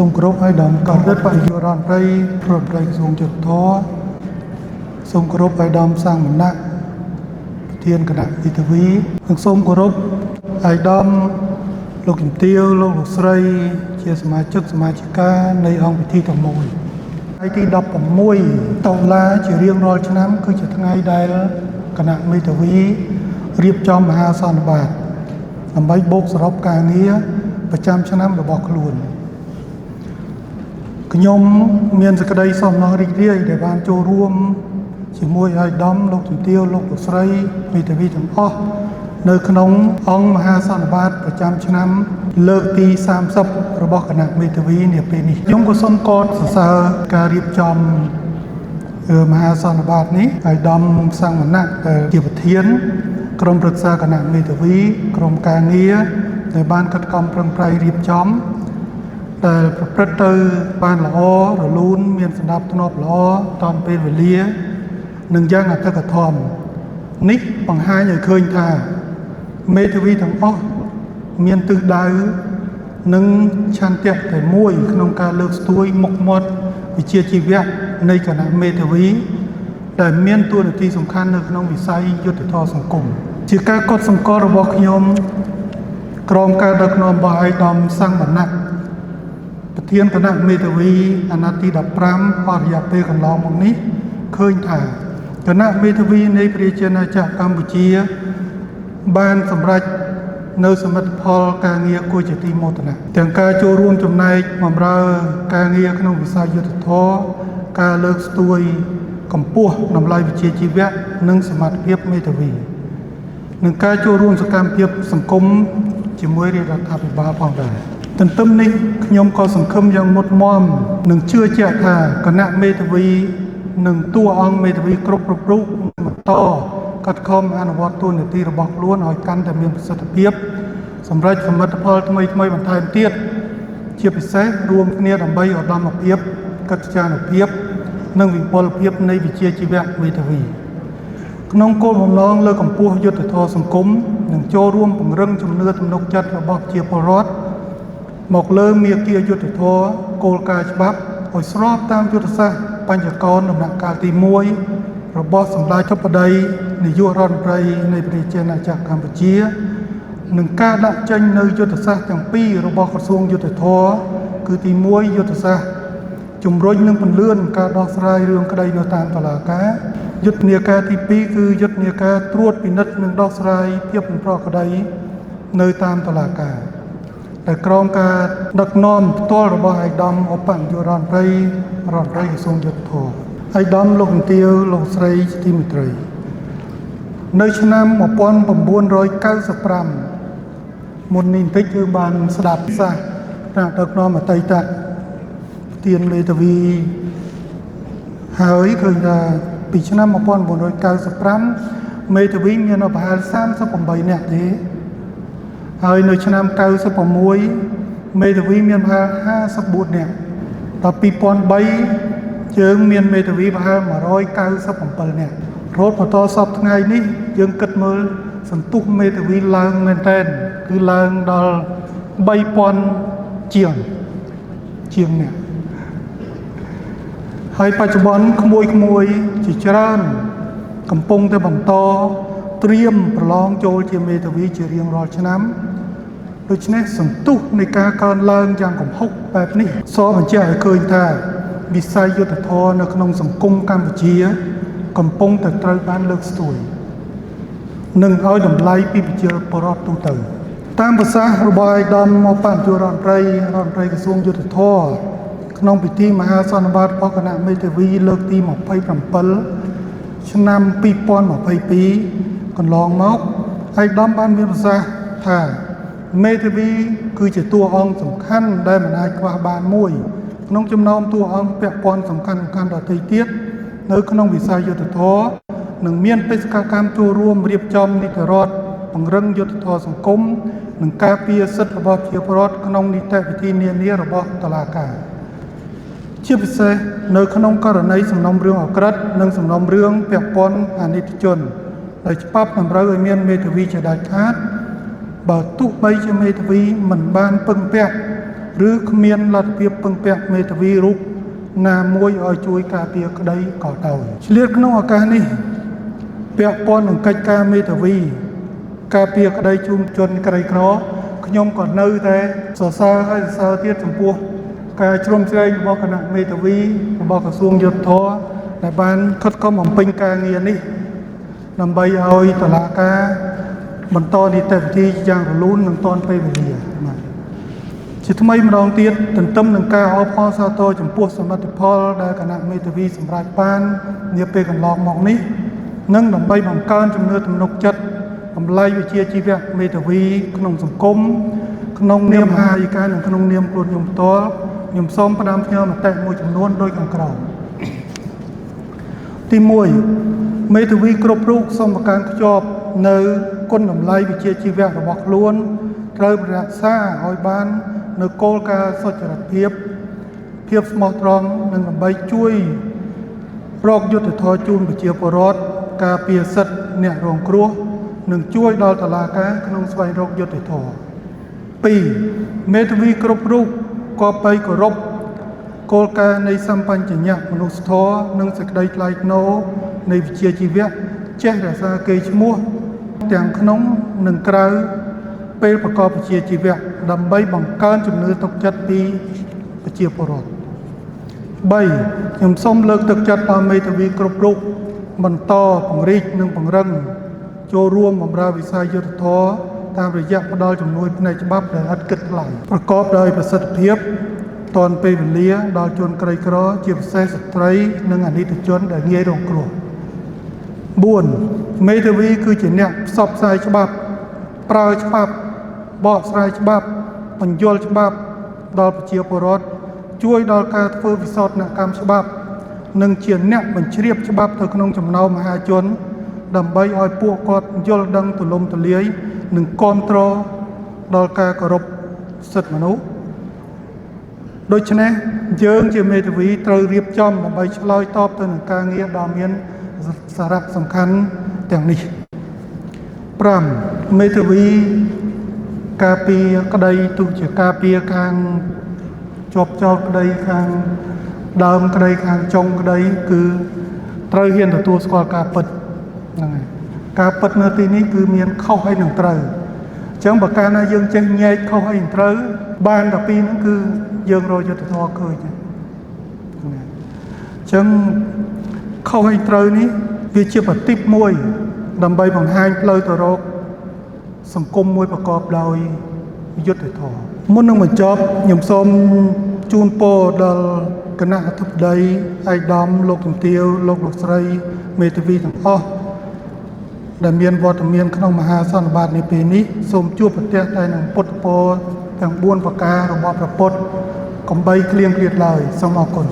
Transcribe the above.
សូមគោរពឲ្យដល់ករិទ្ធបរិយុរដ្ឋមន្ត្រីរដ្ឋមន្ត្រីក្រសួងយុត្តិធម៌សូមគោរពឲ្យដល់សាំងមណៈប្រធានគណៈវិទ្យាវីនិងសូមគោរពឲ្យដល់លោកជំទាវលោកលោកស្រីជាសមាជិកសមាជិកានៃអង្គពិធីទាំងមូលថ្ងៃទី16តុលាជារៀងរាល់ឆ្នាំគឺជាថ្ងៃដែលគណៈមេធាវីរៀបចំមហាសន្និបាតដើម្បីបូកសរុបការងារប្រចាំឆ្នាំរបស់ខ្លួនខ្ញុំមានសេចក្តីសោមនស្សរីករាយដែលបានចូលរួមជាមួយឲ្យដំលោកជំទាវលោកលោកស្រីមេធាវីទាំងអស់នៅក្នុងអង្គមហាសន្និបាតប្រចាំឆ្នាំលើកទី30របស់គណៈមេធាវីនាពេលនេះខ្ញុំក៏សូមកោតសរសើរការរៀបចំមហាសន្និបាតនេះឲ្យដំសង្ឃមណៈដែលជាប្រធានក្រុមប្រឹក្សាគណៈមេធាវីក្រុមការងារដែលបានខិតខំប្រឹងប្រែងរៀបចំដែលប្រព្រឹត្តទៅបានល្អរលូនមានសណ្ដាប់ធ្នាប់ល្អតាមពេលវេលានិងយ៉ាងអធិកអធមនេះបង្ហាញឲ្យឃើញថាមេធាវីទាំងអស់មានទិសដៅនិងឆន្ទៈតែមួយក្នុងការលើកស្ទួយមុខមាត់វិជ្ជាជីវៈនៃគណៈមេធាវីដែលមានតួនាទីសំខាន់នៅក្នុងវិស័យយុត្តិធម៌សង្គមជាការកត់សម្គាល់របស់ខ្ញុំក្រោមការដឹកនាំរបស់ឯកឧត្តមសង្ឃវណ្ណៈប្រធានគណៈមេធាវីអាណត្តិទី15អស់រយៈពេលកន្លងមកនេះឃើញថាគណៈមេធាវីនៃប្រជាណាចក្រកម្ពុជាបានសម្រេចនៅសមិទ្ធផលការងារគួរជាទីមោទនៈទាំងការចូលរួមចំណែកបម្រើការងារក្នុងវិស័យយុត្តិធម៌ការលើកស្ទួយកម្ពស់តម្លៃវិជ្ជាជីវៈនិងសមត្ថភាពមេធាវីនិងការចូលរួមសកម្មភាពសង្គមជាមួយរាជរដ្ឋាភិបាលផងដែរទន្ទឹមនេះខ្ញុំក៏សង្ឃឹមយ៉ាងមុតមមនិងជឿជាក់ថាគណៈមេធាវីនិងតួអង្គមេធាវីគ្រប់រូបបន្តខិតខំអនុវត្តតួនាទីរបស់ខ្លួនឲ្យកាន់តែមានប្រសិទ្ធភាពសម្រេចសមិទ្ធផលថ្មីៗបន្ថែមទៀតជាពិសេសរួមគ្នាដើម្បីឧត្តមភាពកិត្យានុភាពនិងវិបុលភាពនៃវិជ្ជាជីវៈមេធាវីក្នុងគោលបំណងលើកកម្ពស់យុត្តិធម៌សង្គមនិងចូលរួមពង្រឹងជំនឿទំនុកចិត្តរបស់ប្រជាពលរដ្ឋមកលើមាគ៌ាយុត្តិធម៌គោលការណ៍ច្បាប់ឲ្យស្របតាមយុទ្ធសាស្ត្របញ្ចកោណដំណាក់កាលទី1របស់សម្ដេចធិបតីនាយករដ្ឋមន្ត្រីនៃប្រជាណាចក្រកម្ពុជានិងការដាក់ចេញនៅយុទ្ធសាស្ត្រទាំងពីររបស់ក្រសួងយុត្តិធម៌គឺទី1យុទ្ធសាស្ត្រជំរុញនិងពន្លឿនការដោះស្រាយរឿងក្តីនៅតាមតុលាការយុទ្ធនាការទី2គឺយុទ្ធនាការត្រួតពិនិត្យនិងដោះស្រាយភាពមិនប្រក្រតីនៅតាមតុលាការដែលក្រោមការដឹកនាំផ្ទាល់របស់ឯកឧត្តមឧបនាយករដ្ឋមន្ត្រីរដ្ឋមន្ត្រីក្រសួងយុត្តិធម៌ឯកឧត្តមលោកជំទាវលោកស្រីជាទីមេត្រីនៅឆ្នាំ1995មុននេះបន្តិចគឺបានស្ដាប់សាសន៍ថ្នាក់ដឹកនាំអតីតប្រធានមេធាវីហើយឃើញថាពីឆ្នាំ1995មេធាវីមានប្រហែល38នាក់ទេហើយនៅឆ្នាំ96មេធាវីមានប្រហែល54នាក់ដល់2003យើងមានមេធាវីប្រហែល197នាក់រហូតមកដល់សប្តាហ៍ថ្ងៃនេះយើងគិតមើលសន្ទុះមេធាវីឡើងមែនទែនគឺឡើងដល់3000ជាងនាក់ហើយបច្ចុប្បន្នក្មួយៗជាច្រើនកំពុងតែបន្តត្រៀមប្រឡងចូលជាមេធាវីជារៀងរាល់ឆ្នាំដូច្នេះសន្ទុះនៃការកើនឡើងយ៉ាងគំហុកបែបនេះសបញ្ជាក់ឲ្យឃើញថាវិស័យយុត្តិធម៌នៅក្នុងសង្គមកម្ពុជាកំពុងតែត្រូវបានលើកស្ទួយនិងឲ្យតម្លៃពីប្រជាពលរដ្ឋទូទៅតាមប្រសាសន៍របស់ឯកឧត្តមឧបនាយករដ្ឋមន្ត្រីរដ្ឋមន្ត្រីក្រសួងយុត្តិធម៌ក្នុងពិធីមហាសន្និបាតរបស់គណៈមេធាវីលើកទី27ឆ្នាំ2022កន្លងមកឯកឧត្តមបានមានប្រសាសន៍ថាមេធាវីគឺជាតួអង្គសំខាន់ដែលមិនអាចខ្វះបានមួយក្នុងចំណោមតួអង្គពាក់ព័ន្ធសំខាន់ៗដទៃទៀតនៅក្នុងវិស័យយុត្តិធម៌និងមានបេសកកម្មចូលរួមរៀបចំនីតិរដ្ឋពង្រឹងយុត្តិធម៌សង្គមនិងការពារសិទ្ធិរបស់ប្រជាពលរដ្ឋក្នុងនីតិវិធីនានារបស់តុលាការជាពិសេសនៅក្នុងករណីសំណុំរឿងអក្រិតនិងសំណុំរឿងពាក់ព័ន្ធអនីតិជនដែលច្បាប់តម្រូវឲ្យមានមេធាវីជាដាច់ខាតបើទោះបីជាមេធាវីមិនបានពឹងពាក់ ឬគ្មានលទ្ធភាពពឹងពាក់មេធាវីរូបណាមួយឲ្យជួយការពារក្តីក៏ដោយឆ្លៀតក្នុងឱកាសនេះពាក់ព័ន្ធនឹងកិច្ចការមេធាវីការពារក្តីជូនជនក្រីក្រខ្ញុំក៏នៅតែសរសើរហើយសរសើរទៀតចំពោះការជ្រោមជ្រែងរបស់គណៈមេធាវីរបស់ក្រសួងយុត្តិធម៌ដែលបានខិតខំបំពេញការងារនេះដើម្បីឲ្យតុលាការបន្តនីតិវិធីយ៉ាងរលូននិងទាន់ពេលវេលាបាទជាថ្មីម្ដងទៀតទន្ទឹមនឹងការអបអរសាទរចំពោះសមិទ្ធផលដែលគណៈមេធាវីសម្រេចបាននាពេលកន្លងមកនេះនិងដើម្បីបង្កើនជំនឿទំនុកចិត្តតម្លៃវិជ្ជាជីវៈមេធាវីក្នុងសង្គមក្នុងនាមមហាអធិការនិងក្នុងនាមខ្លួនខ្ញុំផ្ទាល់ខ្ញុំសូមផ្ដាំផ្ញើមតិមួយចំនួនដូចខាងក្រោមទី1មេធាវីគ្រប់រូបសូមប្រកាន់ខ្ជាប់នៅគុណតម្លៃវិជ្ជាជីវៈរបស់ខ្លួនត្រូវរក្សាឲ្យបាននៅគោលការណ៍សុចរិតភាពភាពស្មោះត្រង់និងដើម្បីជួយរកយុត្តិធម៌ជូនប្រជាពលរដ្ឋការពារសិទ្ធិអ្នករងគ្រោះនិងជួយដល់តុលាការក្នុងស្វែងរកយុត្តិធម៌2មេធាវីគ្រប់រូបគប្បីគោរពគោលការណ៍នៃសម្បញ្ញៈមនុស្សធម៌និងសេចក្តីថ្លៃថ្នូរនៃវិជ្ជាជីវៈចេះរក្សាកេរ្តិ៍ឈ្មោះទាំងក្នុងនិងក្រៅពេលប្រកបវិជ្ជាជីវៈដើម្បីបង្កើនជំនឿទុកចិត្តពីប្រជាពលរដ្ឋ3ខ្ញុំសូមលើកទឹកចិត្តដល់មេធាវីគ្រប់រូបបន្តពង្រីកនិងពង្រឹងចូលរួមបម្រើវិស័យយុត្តិធម៌តាមរយៈផ្ដល់ជំនួយផ្នែកច្បាប់ដែលឥតគិតថ្លៃប្រកបដោយប្រសិទ្ធភាពទាន់ពេលវេលាដល់ជនក្រីក្រជាពិសេសស្ត្រីនិងអនីតិជនដែលងាយរងគ្រោះ4មេធាវីគឺជាអ្នកផ្សព្វផ្សាយច្បាប់ប្រើច្បាប់បកស្រាយច្បាប់បញ្យល់ច្បាប់ដល់ប្រជាពលរដ្ឋជួយដល់ការធ្វើវិសោធនកម្មច្បាប់និងជាអ្នកបញ្ជ្រាបច្បាប់ទៅក្នុងចំណោមមហាជនដើម្បីឲ្យពួកគាត់យល់ដឹងទូលំទូលាយនិងគាំទ្រដល់ការគោរពសិទ្ធិមនុស្សដូច្នេះយើងជាមេធាវីត្រូវរៀបចំដើម្បីឆ្លើយតបទៅនឹងការងារដ៏មានសារៈសំខាន់ទាំងនេះ5មេធាវីការពារក្តីទោះជាការពារខាងជាប់ចោតក្តីខាងដើមក្តីខាងចុងក្តីគឺត្រូវហ៊ានទទួលស្គាល់ការពិតហ្នឹងហើយការពិតនៅទីនេះគឺមានខុសហើយនឹងត្រូវអញ្ចឹងបើកាលណាយើងចេះញែកខុសហើយនឹងត្រូវបានតែពីរហ្នឹងគឺយើងរកយុត្តិធម៌ឃើញហ្នឹងអញ្ចឹងខុសហើយត្រូវនេះវាជាប្រទីបមួយដើម្បីបង្ហាញផ្លូវទៅរកសង្គមមួយប្រកបដោយយុត្តិធម៌មុននឹងបញ្ចប់ខ្ញុំសូមជូនពរដល់គណៈអធិបតីឯកឧត្តមលោកជំទាវលោកលោកស្រីមេធាវីទាំងអស់ដែលមានវត្តមានក្នុងមហាសន្និបាតនាពេលនេះសូមជួបប្រទះតែនឹងពុទ្ធពរទាំង4ប្រការរបស់ព្រះពុទ្ធកុំបីឃ្លៀងឃ្លាតឡើយសូមអរគុណ